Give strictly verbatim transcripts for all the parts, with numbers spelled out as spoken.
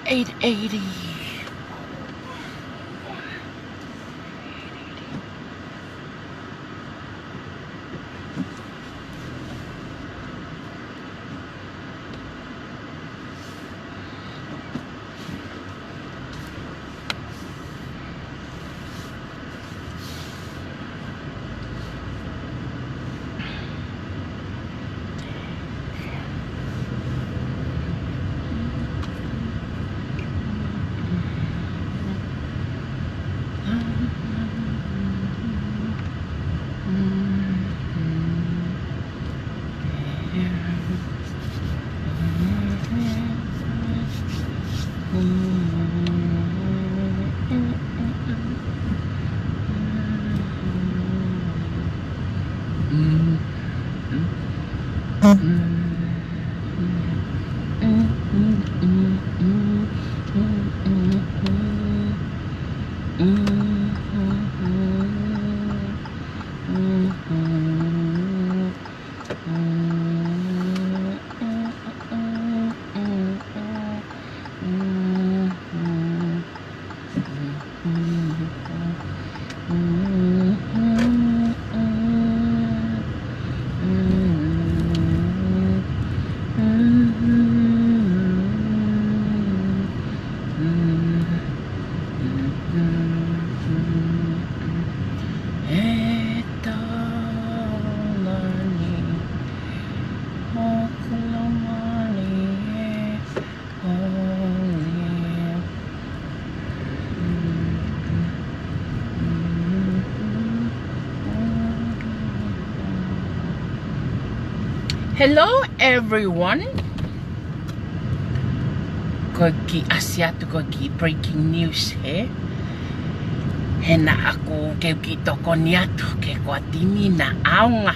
Eight eighty. Hello everyone. Ko e kiʻi ʻasi atu ko e kiʻi breaking news he. He naʻa ku ke u kiʻi tokoni atu ki he kau timi naʻa ʻaonga.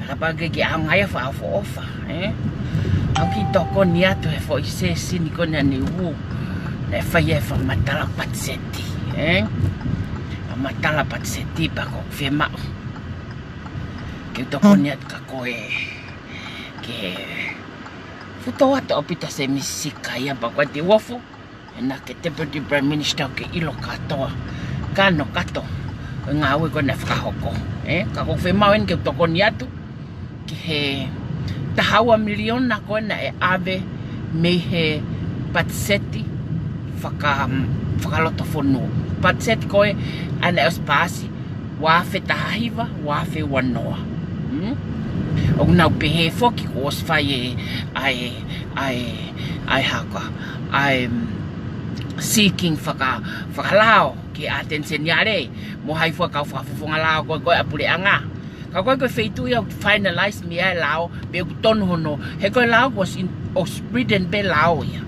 Kapau ʻoku ke ʻaonga ia fakaʻofoʻofa, ē? ʻOku ou kiʻi tokoni atu he foʻi sēsini ko eni ʻaneuhu. Naʻe fai ai e fakamatala patiseti, ē? Fakamatala patiseti pea ʻoku ou fiemaʻu ke u tokoni atu kia koe. Ke fuʻu tō atu ʻaupito e mīsika ia pea ko e te uofo. Ena ke Deputy Prime Minister ʻoku ke ʻilo kātoa. Kano kato. Ko e ngāue ko ena ʻe fakahoko. Ē, ka ʻoku ou fiemaʻu eni ke u tokoni atu ki he taha ua miliona ko ena ʻe ʻave mei he patiseti faka-, fakalotofonua. Patiseti ko ē naʻe ʻosi paasi, ua afe taha hiva, ua afe ua noa. Hmm? ʻOku nau pehē foki kuo ʻosi fai e, ʻa e, ʻa e, ʻa e haka, ʻa e, mm, seeking faka-, fakalao ki he ʻAteni Seniale, mo hai fua kau fakafofonga lao ko ē, ko ē ʻa e puleʻanga. Ka ko e, ko e feituʻu ia ʻoku finalize mei ai e lao, pe ʻoku tonu hono, he ko e lao kuo ʻosi in-, ʻosi written pē lao ia.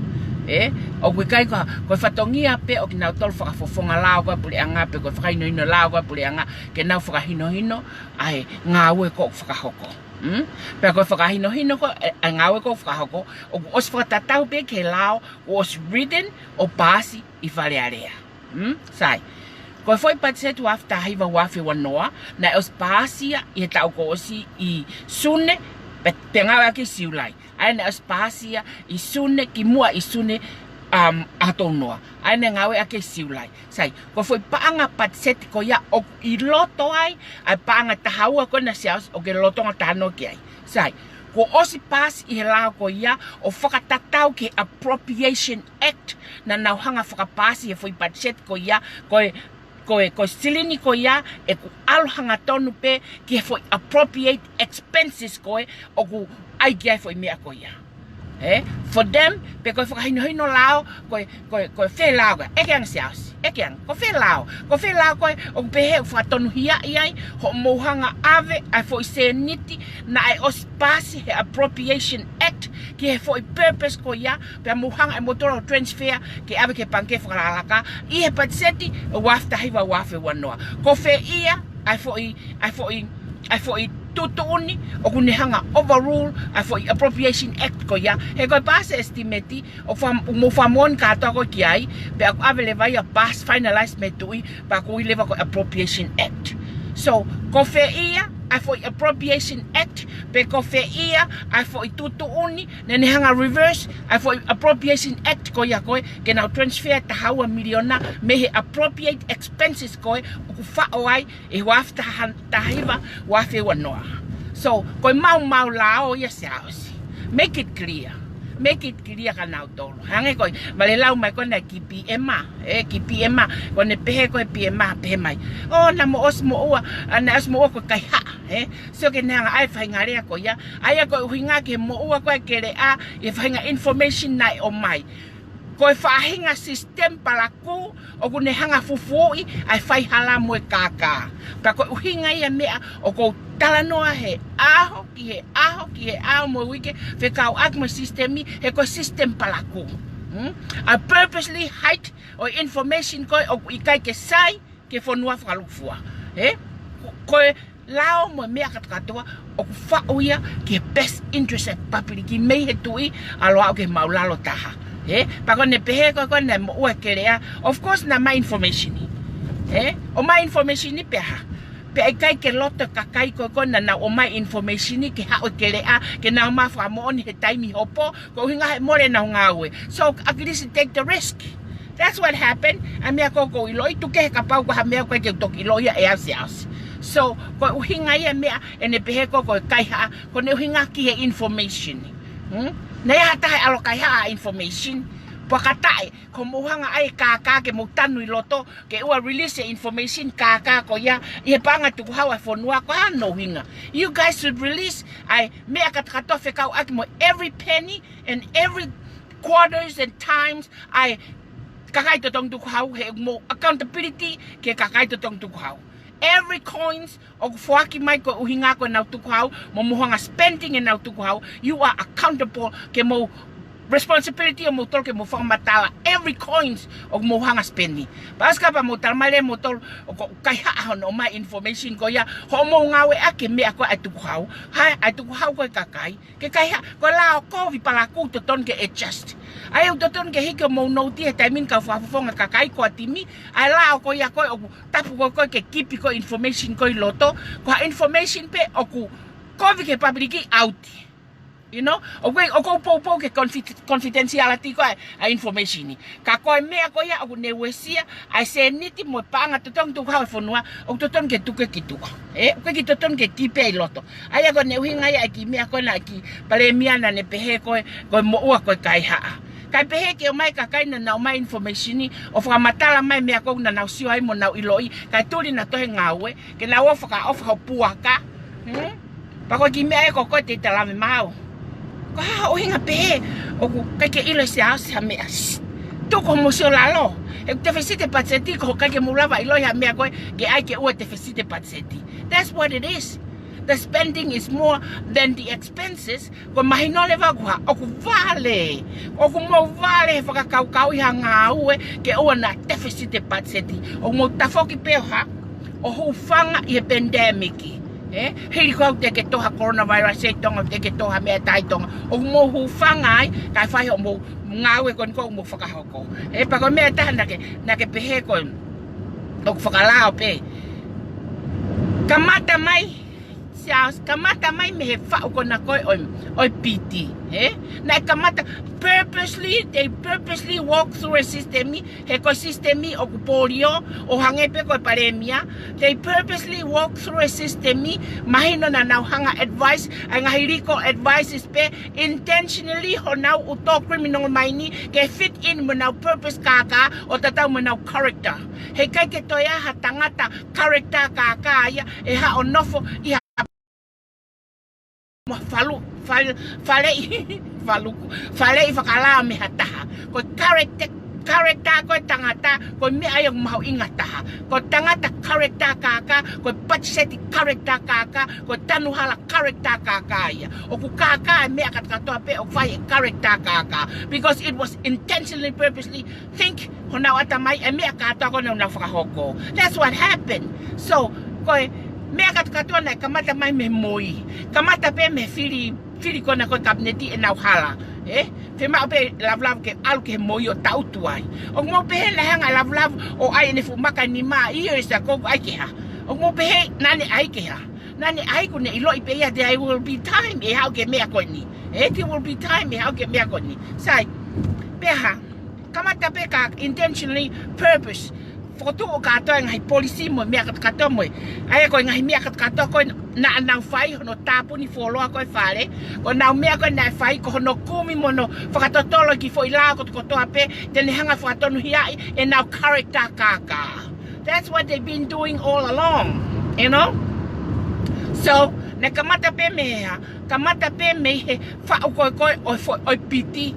Ē, ʻoku ʻikai ko, ko e fatongia pē ʻo kinautolu fakafofonga lao ko ē ʻa e puleʻanga, pe ko e fakahinohino lao ko ē ʻa e puleʻanga, ke nau fakahinohino ʻa e ngāue ʻoku fakahoko. Hmm? Pea ko e fakahinohino ko ē, ʻa e ngāue ʻoku fakahoko, ʻoku ʻosi fakatatau pē ki he lao, kuo ʻosi written ʻo paasi ʻi Fale Alea. Hmm? Sai. Ko e foʻi patiseti ua afe taha hiva ua afe ua noa, naʻe ʻosi paasi ia ʻi he taʻu kuo ʻosi ʻi Sune, pe, pea ngāueʻaki ʻi Siulai. ʻA ia naʻe ʻosi paasi ia ʻi Sune, kimuʻa ʻi Sune, um, ʻaho tolu noa. ʻA ia naʻe ngāueʻaki ʻi Siulai. Sai, ko e foʻi paʻanga patiseti ko ia ʻoku ʻi loto ai ʻa e paʻanga taha ua ko ena Siaosi ʻoku ke lolotonga talanoa ki ai. Sai, kuo ʻosi paasi ʻi he lao ko ia ʻo fakatatau ki he Appropriation Act naʻa nau hanga fakapaasi he foʻi patiseti ko ia, ko e, ko e, ko e silini ko ia ʻoku ʻalu hangatonu pē ki he foʻi appropriate expenses ko ē ʻoku ʻai ki ai e foʻi meʻa ko ia. Ē, for them, pe ko e fakahinohino lao, ko e, ko e, ko e fē lao ko ē, ʻeke ange Siaosi, ʻeke ange, ko e fē lao, ko e fē lao ko ē, ʻoku pehē ʻoku fakatonuhiaʻi ai, hoʻomou hanga ʻave ʻa e foʻi sēniti naʻe ʻosi paasi he Appropriation Act ki he foʻi purpose ko ia, pea mou hanga ʻe moutolu ʻo transfer ke ʻave ki he pangikē fakalakalaka, ʻi he patiseti ua afe taha hiva ua afe ua noa. Ko fē ia ʻa e foʻi, ʻa e foʻi, ʻa e foʻi tuʻutuʻuni ʻoku ne hanga overrule ʻa e foʻi Appropriation Act ko ia. He ko e paasi e estimate, ʻoku fa-, ʻoku mou fakamoʻoni kātoa koe ki ai, pea ʻoku ʻave leva ia paasi finalize mei he tuʻi, pea ʻoku ui leva ko e Appropriation Act. So, ko fē ia ʻa e foʻi Appropriation Act, pe ko fē ia ʻa e foʻi tuʻutuʻuni, naʻa ne hanga reverse ʻa e foʻi Appropriation Act ko ia ko ē, ke nau transfer taha ua miliona mei he appropriate expenses ko ē ʻoku faʻo ai ʻi he ua afe taha, taha hiva, ua afe ua noa. So, ko e maumau lao ia Siaosi. Make it clear. Make it clear kia nautolu. Hangē ko e, vale lau mai ko ena ki P M, ē, ki P M, ko ʻene pehē ko e P M, pehē mai. ʻŌ, naʻa mo ʻosi moʻua, ʻa, naʻe ʻosi moʻua ko e kaihaʻa, ē. Sio ki he anga ʻa e faʻahinga lea ko ia. ʻA ia ko e ʻuhinga ki he moʻua ko ē keleʻa, ʻi he faʻahinga information naʻe ʻomai. Ko e faʻahinga system palakū, ʻoku ne hanga fufuuʻi ʻa e faihala mo e kākā. Pea ko e ʻuhinga ia meʻa ʻoku ou talanoa he ʻaho ki he ʻaho ki he ʻaho mo e uike, fekauʻaki mo e system, he ko e system palakū. Hmm? I purposely hide ʻa e information ko ē ʻoku ʻikai ke sai ki he fonua fakalūkufua. Ē? Ko, ko e lao mo e meʻa kātoa kātoa ʻoku faʻu ia ki he best interest ʻa e public mei he tuʻi ʻalu ʻo aʻu ki he māʻulalo taha. Ē? Pea ko ʻene pehē ko ē ko ē naʻe moʻua e keleʻa. Of course naʻe ʻomai information. Ē? ʻOmai information pē hā? Pea ʻikai ke loto e kakai ko ē ko ē naʻa nau ʻomai information ke haʻu e keleʻa, ke nau ō mai ʻo fakamoʻoni he taimi hopo, ko e ʻuhinga he mole ʻenau ngāue. So, at least take the risk. That's what happened. ʻA e meʻa ko ē ʻoku ou ʻiloʻi, tuku kehe kapau ko ha meʻa ʻoku ʻikai ke u toki ʻiloʻi ia ʻe au Siaosi. So, ko e ʻuhinga ia meʻa ʻene pehē ko ē ko e kaihaʻa, ko ʻene ʻuhinga ki he information. Hmm? Naʻe ʻi ai ha taha ʻe ʻalu ʻo kaihaʻa ʻa e information. Pea ka taʻe, ko hoʻomou hanga ʻai e kākā ke mou tanu ʻi loto, ke ʻoua ʻe release e information kākā ko ia ʻi he paʻanga tukuhau ʻa e fonua, ko e hā hono ʻuhinga? You guys should release ʻa e meʻa kātoa kātoa fekauʻaki mo every penny and every quarters and times ʻa e kakai totongi tukuhau, he ʻoku mou accountability ki he kakai totongi tukuhau. Every coins ʻoku foaki mai ko e ʻuhinga ko ʻenau tukuhau, mo mou hanga spending ʻenau tukuhau, you are accountable ke mou responsibility ʻo moutolu ke mou fakamatala every coins ʻoku mou hanga spending. Pea ʻosi kapau mou tala mai leva moutolu ʻoku kaihaʻa hono ʻomai information ko ia, hoʻomou ngāueʻaki e meʻa ko ē ʻa e tukuhau. Hai, ʻa e tukuhau ko e kakai. Ke kaihaʻa, ko e lao kovi palakū ʻoku totonu ke adjust. ʻA ia ʻoku totonu ke hiki ʻo mou note he taimi ni kau fakafofonga kakai ko e timi, ʻa e lao ko ia ko ē ʻoku tapu ko ē ko ē ke kipi ko ē information ko ē ʻi loto, ko ha information pē ʻoku kovi ki he public ʻauti. You know? ʻOku ʻikai, ʻoku ou poupou ki he confid-, confidentiality ko ē ʻa e information ni. Ka ko e meʻa ko ia ʻoku ne uesia ʻa e sēniti mo e paʻanga totongi tukuhau ʻa e fonua, ʻoku totonu ke tuku ia ki tuʻa. Ē, ʻoku ʻikai ke totonu ke kipi ia ʻi loto. ʻA ia ko ʻene ʻuhinga ia ʻa e kiʻi meʻa ko ena ki he Palēmia naʻa ne pehē ko ē, ko e moʻua ko e kaihaʻa. Kae pehē ke ʻomai e kakai naʻa nau ʻomai e information ni, ʻo fakamatala mai e meʻa ko ē naʻa nau sio ai mo nau ʻiloʻi, kae tuli nautolu he ngāue, ke nau ō ʻo fakaʻofa hoʻo puaka. Hmm? Pea ko e kiʻi meʻa ē ko ē ʻoku ou tala mai maʻau. Ko e hā hoʻo ʻuhinga pehē ʻoku ʻikai ke ʻilo ʻe Siaosi ha meʻa? Shh. Tuku hoʻomo sio ʻi lalo. He ʻoku tefisite patiseti, ko hoʻo ʻikai ke mou lava ʻiloʻi ha meʻa ko ē ke ʻai ke ʻoua tefisite patiseti. That's what it is. The spending is more than the expenses. Ko e mahino leva ʻoku hā, ʻoku vale. ʻOku mou vale he fakakaukauʻi ha ngāue ke ʻoua naʻa tefisite patiseti. ʻOku mou tafoki pē ʻo hā, ʻo hūfanga ʻi he pandemic. Ē? Hili ko ē ʻoku teʻeki ke tō ha coronavirus ʻi Tonga, teʻeki ke tō ha meʻa ʻi Tonga. ʻOku mou hūfanga ai, kae fai hoʻomou ngāue ko eni ʻoku mou fakahoko. Ē, pea ko e meʻa ʻe taha naʻa ke, naʻa ke pehē ko ē, ʻoku fakalao pē. Kamata mai, Siaosi, kamata mai mei he faʻu ko ena ko ē ʻo e, ʻo e P T, ē? Naʻe kamata purposely, they purposely walk through a system, he ko e system ʻoku polio, ʻo hangē pē ko e Palēmia. They purposely walk through a system, mahino naʻa nau hanga advice, ʻa e ngaahi legal advices pē, intentionally honau ʻuto criminal mai ni, ke fit in mo ʻenau purpose kākā, ʻo tatau mo ʻenau character. He ʻikai ke toe ʻi ai ha tangata character kākā ia, ʻe haʻu ʻo nofo ʻi ha mo falu, fal-, faleʻi, faluku, faleʻi fakalao mei ha taha. Ko e character, character ko e tangata, ko e meʻa ia ʻoku mahuʻinga taha. Ko e tangata character kākā, ko e patiseti character kākā, ko e tanu hala character kākā ia. ʻOku kākā e meʻa kātoa pē ʻoku fai ʻe he character kākā. Because it was intentionally, purposely think honau ʻatamai e meʻa kātoa ko ena ʻoku nau fakahoko. That's what happened. So, ko e meʻa kātoa naʻe kamata mai mei he moi. Kamata pē mei he fili, fili ko ena ko e kapineti ʻenau hala. Ē? Fiemaʻu pē ʻe Lavulavu ke ʻalu ki he moi ʻo tangutu ai. ʻOku mou pehē naʻe hanga ʻe Lavulavu ʻo ʻai ʻene fuʻu maka ʻe nima years ago, ʻai ke hā? ʻOku mou pehē naʻa ne ʻai ke hā? Naʻa ne ʻai, kuo ne ʻiloʻi pē ia, there will be time ʻe haʻu ki he meʻa ko eni. Ē, there will be time ʻe haʻu ki he meʻa ko eni. Sai, pea hā, kamata pē ka intentionally purpose. Fokotuʻu kātoa e ngaahi policy mo e meʻa kātoa mo e. ʻA ia ko e ngaahi meʻa kātoa ko ē naʻa nau fai, hono tāpuni fuoloa ko ē e fale. Ko ʻenau meʻa ko ē naʻe fai, ko hono kumi mo hono fakatotolo ki he foʻi lao kotokotoa pē, te ne hanga fakatonuhiaʻi ʻenau character kākā. That's what they've been doing all along, you know? So, naʻe kamata pē mei hā, kamata pē mei he faʻu ko ē ko ē ʻo e fo-, ʻo e piti,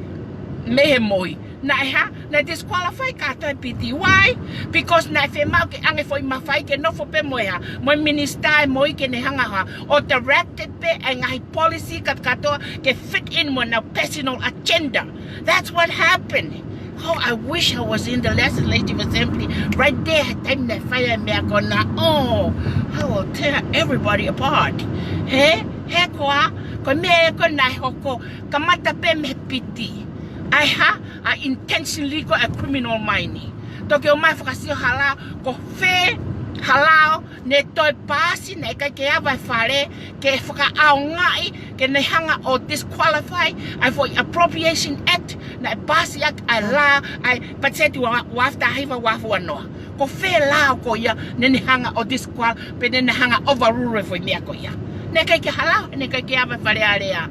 mei he moi. Naʻe hā, naʻe disqualify kātoa e piti. Why? Because naʻe fiemaʻu ke ʻange foʻi mafai ke nofo pē mo e hā, mo e minisitā e moi ke ne hanga hā, ʻo directed pē e ngaahi policy kātoa ke fit in mo ʻenau personal agenda. That's what happened. Oh, I wish I was in the Legislative Assembly right there. Taimi naʻe fai ai e meʻa ko ena. Oh, I will tear everybody apart. He, he koā, ko e meʻa ko ē naʻe hoko, kamata pē mei he piti. ʻA e hā, ʻa e intentionally ko ē e criminal mind. Toki ʻomai e fakasio hala, ko fē hala ʻo ne toe paasi, naʻe ʻikai ke ava e fale, ke fakaʻaongaʻi, ke ne hanga ʻo disqualify ʻa e foʻi Appropriation Act, naʻe paasi ʻaki ʻa e lā, ʻa e patiseti ua, ua afe taha hiva, ua afe ua noa. Ko fē lao ko ia, naʻa ne hanga ʻo disqual-, pe naʻa ne hanga overrule e foʻi meʻa ko ia. Naʻe ʻikai ke hala, naʻe ʻikai ke ava e Fale Alea.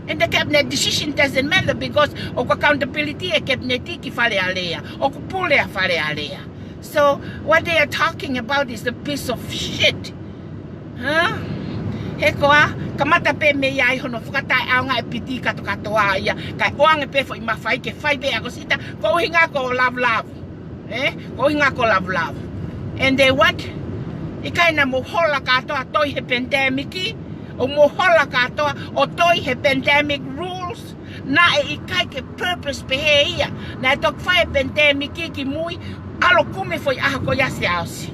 And the cabinet decision doesn't matter because ʻoku accountability e cabinet ki Fale Alea. ʻOku pule ʻa Fale Alea. So what they are talking about is a piece of shit. Huh? He koā, kamata pē mei ai hono fakataʻeʻaongaʻi e piti kātokātoa ia, kae ʻoange pē foʻi mafai ke fai pē ʻa e ako sita, ko e ʻuhinga ko e lavulavu. Ē? Ko e ʻuhinga ko e lavulavu. And they what? ʻIkai naʻa mou hola kātoa ʻo toi he pandemic, ʻo mou hola kātoa ʻo toi he pandemic rules, naʻe ʻikai ke purpose pehē ia. Naʻe toki fai e pandemic ki mui, ʻalu ʻo kumi e foʻi ʻaho ko ia Siaosi.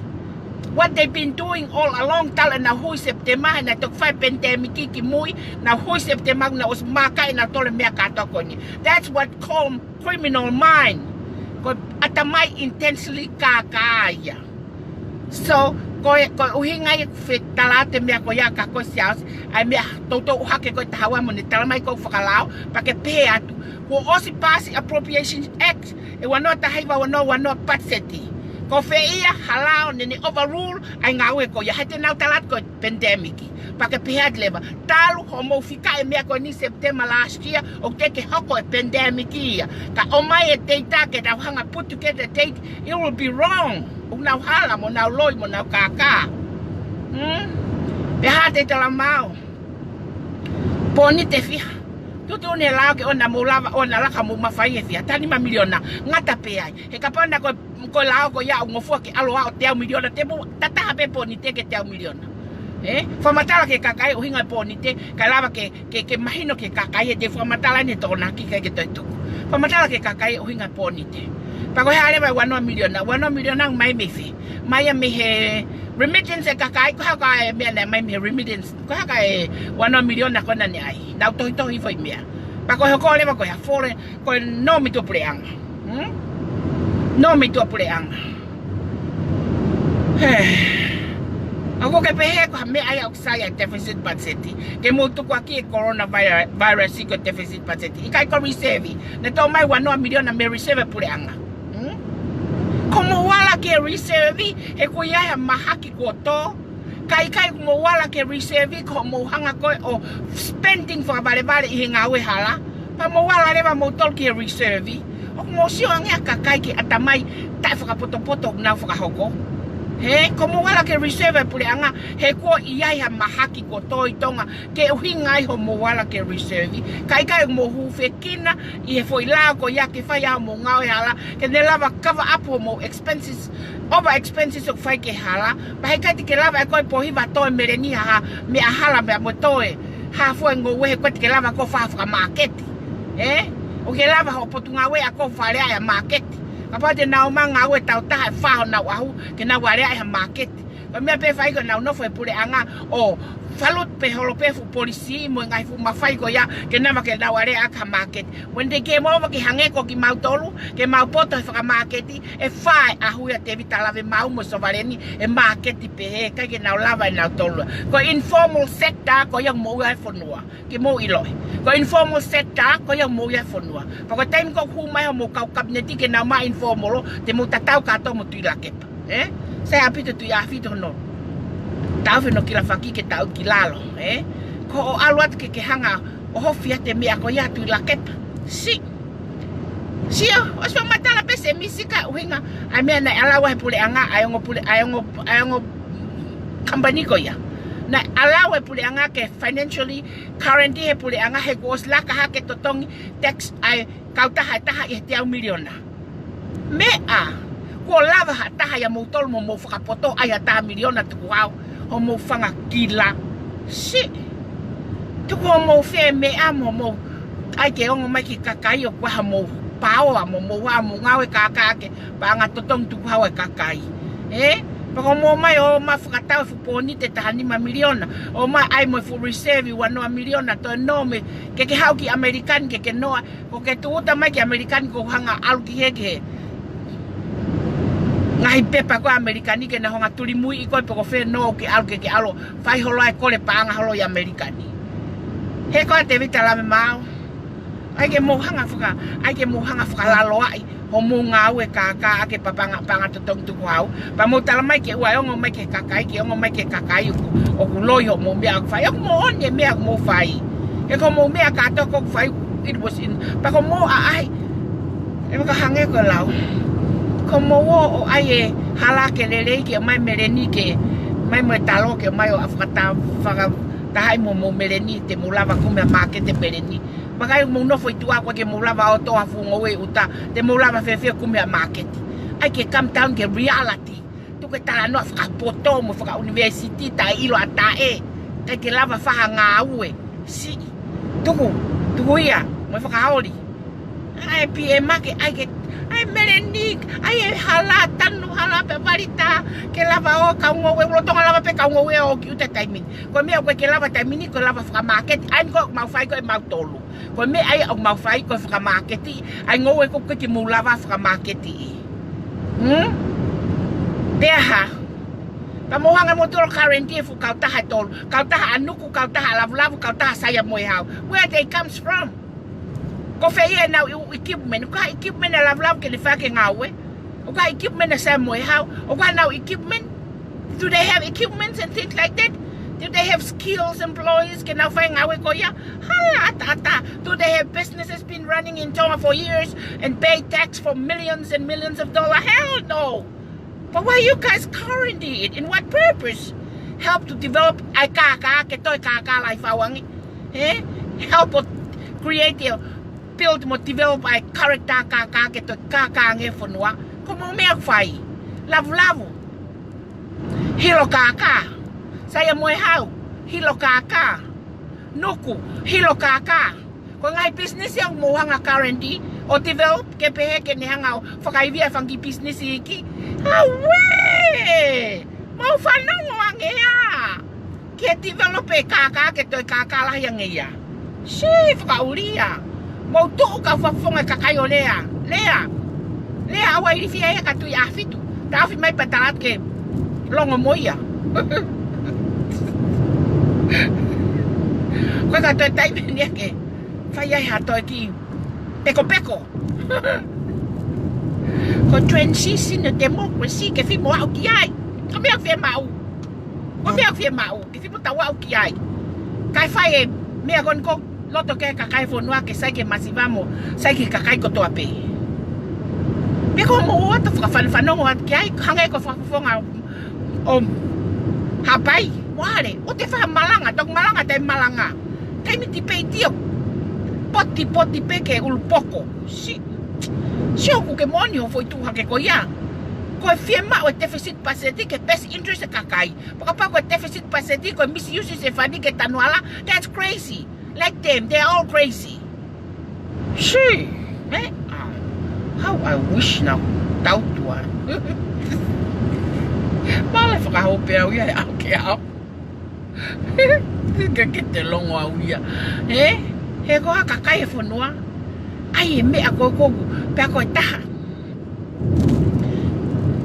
What they've been doing all along, talu ʻenau hui Sepitema, naʻe toki fai e pandemic ki mui, nau hui Sepitema, nau ʻosi maaka ʻenau tole meʻa kātoa ko eni. That's what call criminal mind. Ko e ʻatamai intentionally kākā ia. So, ko e, ko e ʻuhinga ia ʻeku fetala atu e meʻa ko ia kia koe Siaosi, ʻa e meʻa toutou ʻohake ko ē taha ua mo ne talamai ko e fakalao, pea ke pehē atu. Kuo ʻosi paasi Appropriation Act, e ua noa taha hiva, ua noa ua noa patiseti. Ko fē ia ha lao naʻa ne overrule ʻa e ngāue ko ia, he te nau tala atu ko e pandemic. Pea ke pehē atu leva, talu hoʻomou fika e meʻa ko eni Sepitema last year, ʻoku teʻeki ke hoko e pandemic ia. Ka ʻomai e data ke tau hanga put together date, it will be wrong. ʻOku nau hala mo nau loi mo nau kākā. Hmm? Pea hā te talamai. Pōnite fiha. Tuʻutuʻuni e lao ke ʻoua naʻa mou lava, ʻoua naʻa laka mou mafai he fiha. Taha nima miliona, ngata pē ai. He kapau naʻe ko e ko e lao ko ia ʻoku ngofua ke ʻalu ʻo teau miliona, te mou tataha pē pōnite ki he teau miliona. Ē? Fakamatala ki he kakai ʻuhinga e pōnite, kae lava ke, ke, ke mahino ki he kakai ʻe te fakamatala ʻene tokonaki kae ke toe tuku. Fakamatala ki he kakai ʻuhinga e pōnite. Pea ko e hā leva e ua noa miliona, ua noa miliona mai mei fē? Mai ia mei he remittance e kakai, ko e hā e meʻa naʻe mai mei he remittance, ko e hā e ua noa miliona ko ē naʻa ne ʻai. Nau tohitohi foʻi meʻa. Pea ko e hoko leva ko e hā foreign, ko e nō mei tuʻapuleʻanga. Hmm? Nō mei tuʻapuleʻanga. He. ʻOku ke pehē ko ha meʻa ia ʻoku sai ʻa e deficit budget. Ke mou tukuakiʻi e coronavirus ko e deficit budget. ʻIkai ko e reserve. Naʻe tō mai ua noa miliona mei he reserve puleʻanga. Hmm? Ko mou ala ki he reserve, he ko ia ha mahaki kuo tō. Ka ʻikai ʻoku mou ala ki he reserve, ko hoʻomou hanga ko ē ʻo spending fakavalevale ʻi he ngāue hala. Pea mou ala leva moutolu ki he reserve. ʻOku mou sio ange ʻa e kakai ki he ʻatamai taʻefakapotopoto ʻoku nau fakahoko. He, ko mou ala ki he reserve e puleʻanga, he kuo ʻi ai ha mahaki kuo tō ʻi Tonga, ke ʻuhinga ai hoʻomou ala ki he reserve. Ka ʻikai ʻoku mou hūfekina ʻi he foʻi lao ko ia ke fai ai hoʻomou ngāue hala, ke ne lava cover up hoʻomou expenses, over expenses ʻoku fai ki he hala. Pea heʻikai te ke lava ʻe koe ʻo pōhiva toe meleni ha, ha meʻa hala meʻa mo toe ha fua e ngoue he ʻikai te ke lava ʻe koe ʻo fai ha fakamāketi. Ē? ʻOku ke lava hoʻo potungāue ʻa koe ʻo fai ʻa e māketi. Kapau te nau ō mai ʻo ngāue tautaha ʻe fai honau ʻahu ke nau aleaʻi ha māketi. Ko e meʻa pē fai ko ʻenau nofo e puleʻanga ʻo falut pē holo pē fuʻu polisi mo e ngaahi fuʻu mafai ko ia ke nava ke nau aleaʻaki ha māketi. When they came over ke hangē ko kimautolu, ke mau poto he fakamāketi, ʻe fai ʻa e hui ʻa Tēvita Lavemaau mo Sovaleni, ʻe māketi pē he, ʻikai ke nau lava ʻe nautolu. Ko e informal sector ko ia moʻua e fonua. Ke mou ʻiloʻi. Ko e informal sector, ko ia moʻua e fonua. Pea ko e taimi ko ē ʻoku hū mai hoʻomou kau kapineti ke nau maʻu informal, te mou tatau kātoa mo Tuʻi Lakepa. Ē? Sai ʻaupito Tuʻi ʻAfito hono taʻofi hono kilafaki ke taʻu ki lalo. Ē? Ko hoʻo ʻalu atu ke ke hanga ʻo hofi ʻa e meʻa ko ia Tuʻi Lakepa. Siʻi. Siʻo, ʻosi fakamatala pē Sēmisi ka ʻuhinga ʻa e meʻa naʻe ʻalu ai e puleʻanga, ʻa e ongo pule, ʻa e ongo, ʻa e ongo company ko ia. Naʻe ʻalu ai e puleʻanga ke financially guarantee he puleʻanga he kuo ʻosi laka hake totongi tax ʻa e kautaha ʻe taha ʻi he teau miliona. Meʻa, kuo lava ha taha ia moutolu mo mou fakapoto ai ha taha miliona tukuhau, hoʻomou fanga kila. Siʻi. Tuku hoʻomou fie meʻa mo mou ʻai ke ongo mai ki he kakai ʻoku ʻi ai haʻamou paoa mo mou haʻamou ngāue kākā ʻaki e paʻanga totongi tukuhau ʻa e kakai. Ē? Pea ko hoʻomou ō mai ʻo ō mai fakatau e fuʻu pōnite taha nima miliona. ʻO ō mai ʻai mo e fuʻu reserve ua noa miliona toe nō mai ke ke haʻu ki ʻAmelika ni ke ke noa. Ko ke tūʻuta mai ki ʻAmelika ni ko e hanga ʻalu ki he, ki he ngaahi pepa ko ē ʻAmelika ni ke na hanga tulimuiʻi koe pe ko fē nō ke ʻalu ke ke ʻalu fai holo ai kole paʻanga holo ʻi ʻAmelika ni. He ko ā Tēvita Lavemaau. ʻAi ke mou hanga faka, ʻai ke mou hanga fakalaloaʻi hoʻomou ngāue kākā ʻaki e paʻanga, paʻanga totongi tukuhau. Pea mou tala mai ke ʻoua ʻe ongo mai ki he kakai, ke ongo mai ki he kakai ʻoku, ʻoku loi hoʻomou meʻa ʻoku fai. ʻOku moʻoni e meʻa ʻoku mou fai. He ko hoʻomou meʻa kātoa ko ē ʻoku fai, it was in, pea ko hoʻomou ʻaʻahi. ʻE maka hangē ko e lau. Ko hoʻomou ō ʻo ʻai e hala ke lelei ke ʻomai meleni ke, mai mo e talo ke ʻomai ʻo fakata, fakatahaʻi mo hoʻomou meleni te mou lava kumi ha māketi meleni. Vakai ʻoku mou nofo ʻi tuʻa ko ē ke mou lava ʻo toʻo ha fuʻu ngoue ʻi ʻuta, te mou lava fēfē kumi ha māketi. ʻAi ke come down ke reality. Tuku e talanoa fakapoto mo fakaʻunivēsiti taʻeʻilo ʻa taʻe. ʻIkai ke lava fai ha ngāue. Siʻi. Tuku. Tuku ia. Mo e fakaoli. ʻAi P M ke, ʻai ke, ʻai meleni, ʻai e hala, tanu hala pē valita, ke lava ʻo kau ngoue, ʻoku lolotonga lava pē kau ngoue ʻo ʻosi ʻi ʻuta taimi ni. Ko e meʻa ʻoku ʻikai ke lava taimi ni, ko e lava fakamāketi, ʻa eni ko ē ʻoku mau fai ko ē mautolu. Ko e meʻa ia ʻoku mau fai ko e fakamāketi, ʻa e ngoue ko ē ʻoku ʻikai ke mou lava fakamāketi. Hmm? Pea hā? Pea mou hanga moutolu ʻo guarantee e fuʻu kautaha ʻe tolu. Kautaha ʻa Nuku, kautaha ʻa Lavulavu, kautaha ʻa Saia Moehau. Where they comes from? Ko fē ia ʻenau equipment? ʻOku ʻi ai ha equipment ʻa Lavulavu ke ne fai ʻaki e ngāue? ʻOku ʻi ai ha equipment ʻa Saia Moehau? ʻOku ʻi ai haʻanau equipment? Do they have equipments and things like that? Do they have skills employees ke nau fai e ngāue ko ia? Hala ʻataʻatā. Do they have businesses been running in Tonga for years and pay tax for millions and millions of dollars? Hell no! But why you guys quarantine it? In what purpose? Help to develop ʻa e kākā, ke toe kākā lahi fau ange. He? Help ʻo create ʻo build mo develop ʻa e character kākā ke toe kākā ange e fonua. Ko hoʻomou meʻa ʻoku fai. Lavulavu. Hilo kākā. Saia Moehau. Hilo kākā. Nuku. Hilo kākā. Ko e ngaahi business ia ʻoku mou hanga guarantee ʻo develop ke pehē ke ne hanga ʻo fakaivia e fanga kiʻi business iiki. Auē! Mou fanongo ange ā. Ke develop e kākā ke toe kākā lahi ange ia. Siʻi fakaʻulia. Mou tuʻu kau fakafofonga e kakai ʻo lea. Lea. Lea ʻoua ʻe ilifia ia kia Tuʻi ʻAfitu. Taʻofi mai pea tala atu ke longo mo ia. Ko e ka toe taimi ni ia ke fai ai ha toe kiʻi pekopeko. Ko e transition ʻo e democracy ke fai mo aʻu ki ai. Ko e meʻa ʻoku fiemaʻu. Ko e meʻa ʻoku fiemaʻu. Ke fai mo tau aʻu ki ai. Kae fai e meʻa ko eni ʻoku loto ki ai e kakai e fonua ke sai ki he masiva mo sai ki he kakai kotoa pē. Pea ko hoʻomou ō atu ʻo fakafanofanongo atu ki ai, hangē ko e fakafofonga ʻo Haʻapai, ʻoua leva, ʻoua te fai ha malanga, toki malanga, taimi malanga. Taimi tipeiti ʻoku potipoti pē ki he ʻulupoko. Siʻi, siʻi ʻoku ke moʻoni hoʻo foʻi tuʻu hake ko ia. Ko e fiemaʻu e deficit budget ki he best interest e kakai. Pea kapau ko e deficit budget ko e misuse e fund ke tanu hala, that's crazy. Like them, they're all crazy. Siʻi, ē? Ah, how I wish naʻa ku tautua. Mālō e fakahope au ia he ʻaho ke ʻaho. Ke ke te longo au ia. Ē? He ko e kakai e fonua. ʻAi e meʻa ko ē ʻoku pea ko e taha.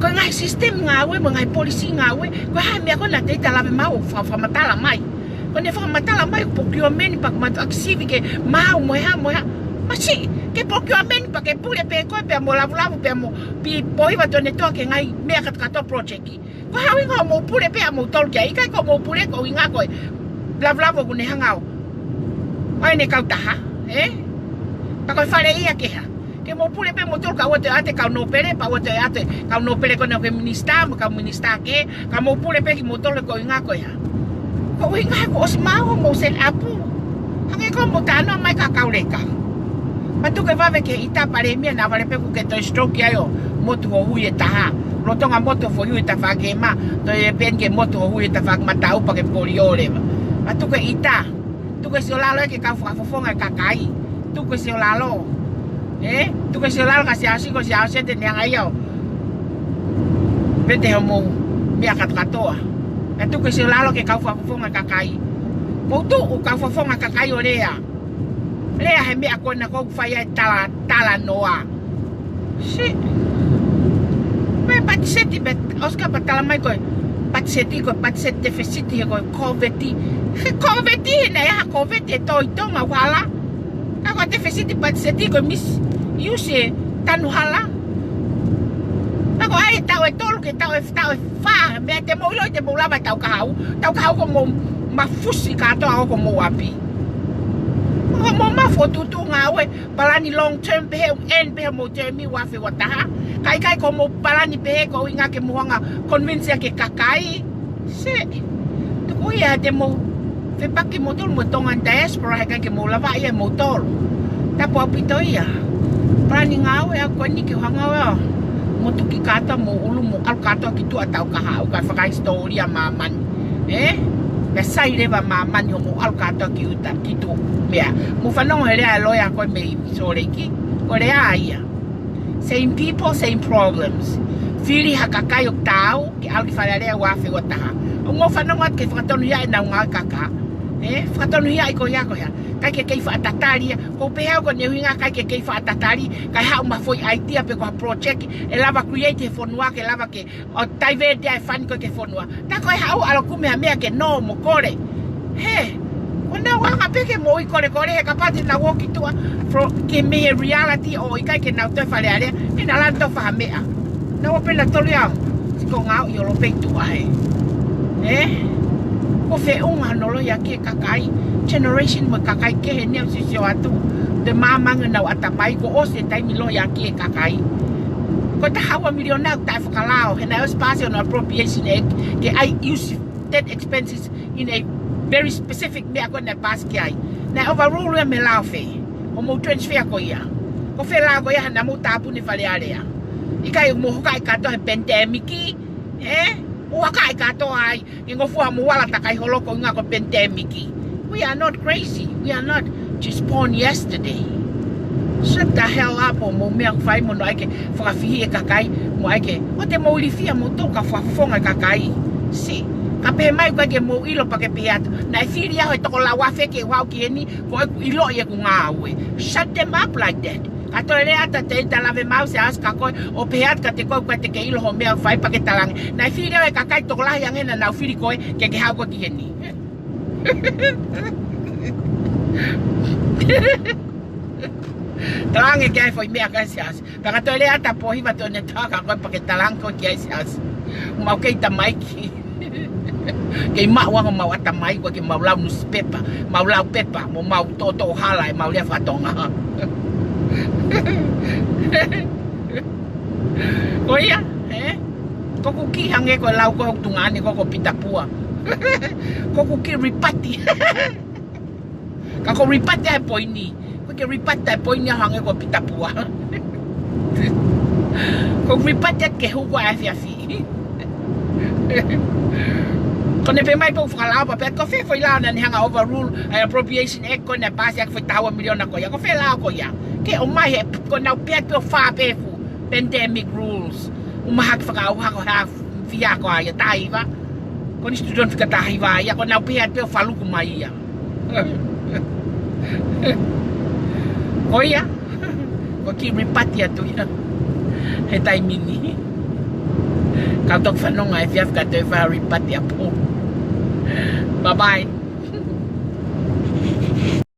Ko e ngaahi system ngāue, mo e ngaahi policy ngāue, ko e hā e meʻa ko ē naʻe teʻeki ai lave maʻu ʻo fa-, fakamatala mai. Ko ʻene fakamatala mai, procurement pea ke matuʻaki sivi ke maʻu mo e hā, mo e hā. Masiʻi, ke procurement pea ke pule pē koe pea mo Lavulavu pea mo Pi-, Pōhiva Tone Toa ki he ngaahi meʻa kātoa project. Ko e hā e ʻuhinga hoʻomou pule pē ʻamoutolu ki ai, ʻikai ko hoʻomou pule ko e ʻuhinga ko e Lavulavu ʻoku ne hanga ʻo ʻai ʻene kautaha, ē? Pea ko e fale ia ke hā. Ke mou pule pē moutolu kae ʻoua te ʻoatu e kau nōpele, pea ʻoua te ʻoatu e kau nōpele ko ena ki he minisitā, mo e kau minisitā kehe, ka mou pule pē kimoutolu ko e ʻuhinga ko e hā. Ko e ʻuhinga he kuo ʻosi maʻu hoʻomou set up. Hangē ko hoʻomou talanoa mai ki he kau leka. Pea tuku e vave ki he ʻita, Palēmia, naʻa vale pē kuo ke toe stroke ai ʻo motu ho hui ʻe taha. Lolotonga motu ho hui ʻe tafaʻaki ʻe mā, toe pē ke motu ho hui ʻe tafaʻaki mataʻu pea ke polio leva. Pea tuku e ʻita. Tuku e siolalo ia ki he kau fakafofonga e kakai. Tuku e siolalo. Ē? Tuku e siolalo ki he Siaosi, ko e Siaosi te ne hanga ia ʻo pete hoʻomou meʻa kātoa. Pea tuku e siolalo ki he kau fakafofonga e kakai. Mou tuʻu kau fakafofonga e kakai ʻo lea. Lea he meʻa ko ena ʻoku fai ai e tala, talanoa. Siʻi. Pea patiseti pē, ʻosi ka pea tala mai ko e patiseti, ko e patiseti tefisiti he ko e kōviti. He kōviti he naʻe ʻi ai ha kōviti ʻe tō ʻi Tonga ʻoku hala. Ka ko e tefisiti patiseti ko e misuse e tanu hala. Ka ko e ʻai e taʻu ʻe tolu ki he taʻu ʻe, taʻu ʻe fā, meʻa te mou ʻilo te mou lava e tau kahaʻu. Tau kahaʻu ko hoʻomou mafusi kātoa ʻoku mou ʻapi. Ko hoʻomou mafu ʻo tuʻutuʻu ngāue, palani long term pehē, ʻoku end pē hoʻomou term ʻi he ua afe ua taha. Ka ʻikai ko hoʻomou palani pehē ko e ʻuhinga ke mou hanga convince ia ki he kakai. Siʻi. Tuku ia te mou fepaki moutolu mo e Tonga diaspora he ʻikai ke mou lava ia moutolu. Tapu ʻaupito ia. Palani ngāue ʻa ko eni ke hanga ʻo motuki kātoa mo ʻulu mo ʻalu kātoa ki tuʻa tau kahaʻu kae fakahisitōlia māmani. Ē? Pea sai leva māmani hoʻomou ʻalu kātoa ki ʻuta, ki tuʻa. Meʻa. Mou fanongo he lea e loea ko ē mei Sōleki. Ko e lea ia. Same people, same problems. Fili ha kakai ʻoku taau, ke ʻalu ki Fale Alea ua afe ua taha. ʻOku mou fanongo atu ki he fakatonuhiaʻi ʻenau ngāue kaka. Ē, fakatonuhiaʻi ko ia ko ia. ʻIkai ke kei faʻa tatali ia. Ko e pehē au ko ʻene ʻuhinga ʻikai ke kei faʻa tatali, kae haʻu mo ha foʻi idea pe ko ha project ʻe lava create he fonua ke lava ke ʻo divert ai e fund ko ē ki he fonua. Tā ko e haʻu ʻalu ʻo kumi ha meʻa ke nō mo kole. He, ko ʻenau anga pē ke moʻui kolekole he kapau te nau ō ki tuʻa, fro-, ke mei he reality ʻo ʻikai ke nau toe Fale Alea, ʻe na lana tofa ha meʻa. Nau ō pē na tolu ia, siko ngāue ʻi ʻolopei tuʻa he. Ē? Ko e feʻunga hono lohiakiʻi e kakai, generation mo e kakai kehe ni ʻoku sio atu. Te māmani nau ʻatamai, kuo ʻosi e taimi lohiakiʻi e kakai. Ko e taha ua miliona ʻoku taʻefakalao, he naʻe ʻosi paasi hono appropriation ʻe ke ʻai use that expenses in a very specific meʻa ko ē naʻe paasi ki ai. Naʻe overrule ia mei he lao fē, hoʻomou transfer ko ia. Ko fē lao ko ia he naʻa mou tāpuni Fale Alea. ʻIkai mou hokaʻi kātoa he pandemic, ē? Mou hokaʻi kātoa ai. Ke ngofua mo hala takai holo ko e ʻuhinga ko e pandemic. We are not crazy. We are not just born yesterday. Shut the hell up ʻo mou meʻa ʻoku fai mo hono ʻai ke fakafihi e kakai mo ʻai ke. ʻOua te mou ilifia moutolu kau fakafofonga e kakai. Siʻi. Ka pehē mai ʻoku ʻikai ke mou ʻilo pea ke pehē atu. Naʻe fili au he toko lau afe ke u haʻu ki heni, ko ʻeku ʻiloʻi ʻeku ngāue. Shut them up like that. Ka toe lea atu ʻa Teita Lavemaʻau Siaosi kia koe, ʻo pehē atu kiate koe ʻoku ʻikai te ke ʻilo hoʻo meʻa ʻoku fai pea ke talaange. Naʻe fili au he kakai tokolahi ange naʻa nau fili koe, ke ke haʻu koe ki heni. Talaange ki ai e foʻi meʻa kia Siaosi. Pea ka toe lea atu ʻa Pōhiva Tone Toa kia koe pea ke talaange koe ki ai Siaosi. Mau kei tamaiki. Kei maʻu ange homau ʻatamai, ʻoku ʻikai ke mau lau nusipepa, mau lau pepa, mo mau toʻotoʻo hala ʻemau lea faka-Tonga. Ko ia, ē? Ko ʻeku kiʻi hangē ko e lau ko ē ʻoku tuʻunga ʻanenai ko ē ko Pita Pua. Ko ʻeku kiʻi ripati. Ka ko e ripati ʻa e poini. ʻOku ʻikai ke ripati ʻa e poini ʻo hangē ko Pita Pua. Ko e ripati ʻa e ke hū ko ē ʻa e afiafi. Ko ʻene pehē mai pē ʻoku fakalao pē, ko fē foʻi lao naʻa ne hanga overrule ʻa e Appropriation Act ko ē naʻe paasi ʻaki e foʻi taha ua miliona ko ia. Ko fē lao ko ia. Ke ʻomai he ko ʻenau pehē atu ʻo fā pē fu pandemic rules. ʻUma hake fakaʻauha ko e hā ia ko ia taha hiva. Ko e student fika taha hiva ia, ko ʻenau pehē atu pē ʻoku faluku mai ia. Ko ia, ko e kiʻi rebut atu ia he taimi ni. Kau toki fanongo he efiafi kae toe fai ha rebut ʻa Paul. Bye bye.